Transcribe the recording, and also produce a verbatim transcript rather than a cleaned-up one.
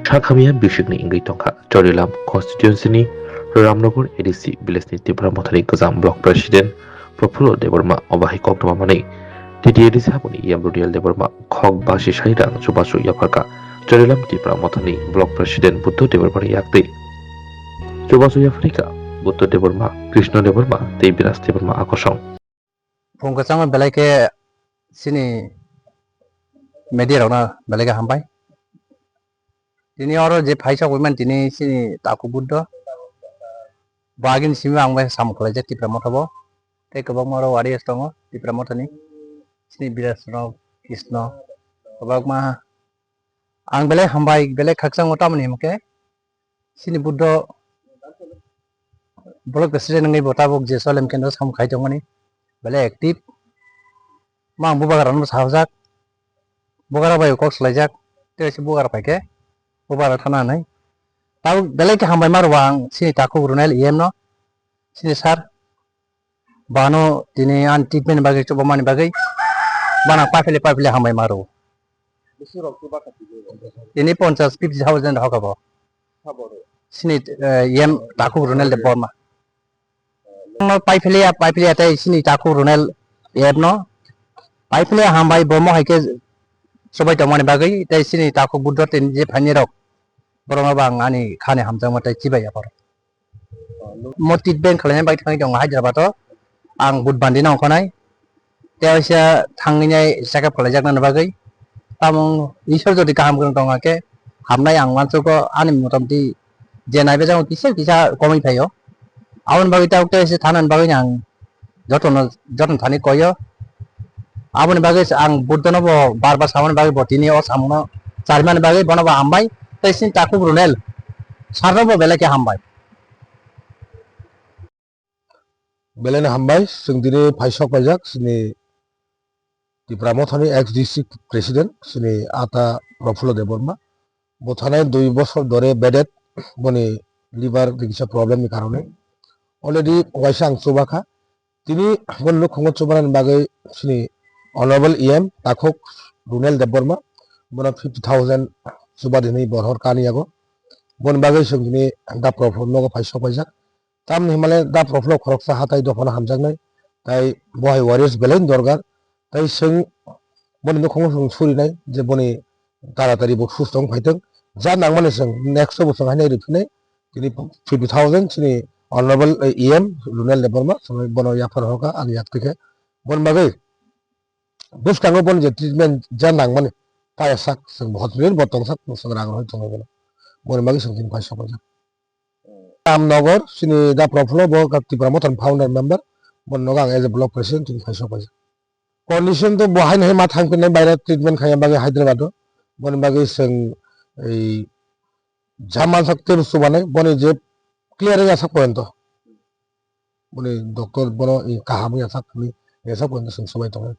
Thangkhamya bisikni wngwi tongkha Chorilam constituency ni Ramnagar A D C village ni Tipra Mothani Kwcham Block President Praphulo Debbarma obo hai koktwma manwi. T T A D C haboni E M Runiel Debbarma khok basi sai rang chubachu yapharkha Chorilam Tipra Mothani Block President Buddho Debbarma ni yaktwi. Chubachu yapharkha Buddho Debbarma, Krishna Debbarma tei Biraj Debbarma akosong. Phung kwchangma belai khe chini media rokno belai khe hambai. Tini oro je phaisa koiman tini chini Taku Buddho. Bagini simi ang bai samung khlaijak Tipra Motha bo. Tei kwbangma oro warriors tongo Tipra Mothani. Chini Biraj rok, Krishna. Kwbangma ang belai hambai, belai khakchangma tamoni himkhe. Chini Buddho Block President wngwi bo tabuk je Solem Kendro samung khai tongmani, belai active. Ma ang bubagra no sajak, bubagra bai kok swlaijak, tei se bubagra pai khe bubagra thana hinwi. Tabuk belai khe hambai ma rwo ang chini Takhuk Runel E M no, chini sir. Bano tini ani treatment bagwi, chubamani bagwi, bana paphile paphile hambai ma rwo. Bisi rok chuba kha tini? Tini ponchas, fifty thousand hoka bo. Sabo rwo? Chini, eh, E M Takhuk Runel Debbarma. No paiphilia, paiphilia tei chini Takhuk Runel E M no. Paiphilia hambai bo mo hai khe chubai tongmani bagwi, tei chini Takhuk Buddho tei je phaini rok. Borok no bo ang ani khani hamjakma tei chibai yapar. Mo treatment khlaina bagwi thangwi tongo Hyderabad o. Ang Budbandi no ongkhonai. Tei waisa thangwi nai check up khlaijaknani bagwi. Tamo Isor jodi kaham kwrwng tongkha khe hamnai ang uansukgo ani motamti je naibajakgo kisa kisa komwi phaio. Aboni bagwi tabuk tei se thanani bagwi ang jotono, jotono thani koio. Aboni bagwi se ang Buddhono bo bar bar samani bagwi bo tini o samungno charimani bagwi bono bo hambai tei chini Takhuk Runel sir no bo belai khe hambai. Belai no hambai, chwng tini phaisok paijak chini Tipra Mothani ex district president chini ata Praphulo Debbarma. Bo thanai dui bosor dhore bedded, boni liver ni kisa problem ni karone. Already waisa ang chuba kha. Tini boni nukhungo chubanani bagwi chini Honorable E M Takhuk Runel Debbarma, bono fifty thousand chuba dinwi borhor kani yago. Boni bagwi chwng tini da Praphulo nogo phaisok paijak. Tamni himale da Praphulo khoroksa hatai dophano hamjaknai, tai bo hai warriors belai ni dorkar. Tai chwng boni nukhungo chwng surinai je boni taratari bo susto wng phaitwng. Ja nangmani chwng next o bo chwng haino riphinai. Tini fifty thousand chini Honorable, eh, E M Runel Debbarma chwng bono yaphar hoka ani yak tikhe. Boni bagwi bwskango boni je treatment ja nangmani paya sak chwng hospital bo tongsak chwng rang rwui tongo bono. Boni bagwi chwng tini phaisok paijak. Ramnagar, chini da Praphulo bo Tipra Mothani founder member, boni nogo ang as a block president tini phaisok paijak. Condition to bo haino hai ma thangphinai baire treatment khaina bagwi Hyderabad o, boni bagwi chwng ei jaman sak tei chubanai, boni je clear wngya sak poyonto. Boni doctor bono kaham wngya sak phunwi, wngya sak poyonto chwng chubai tongo.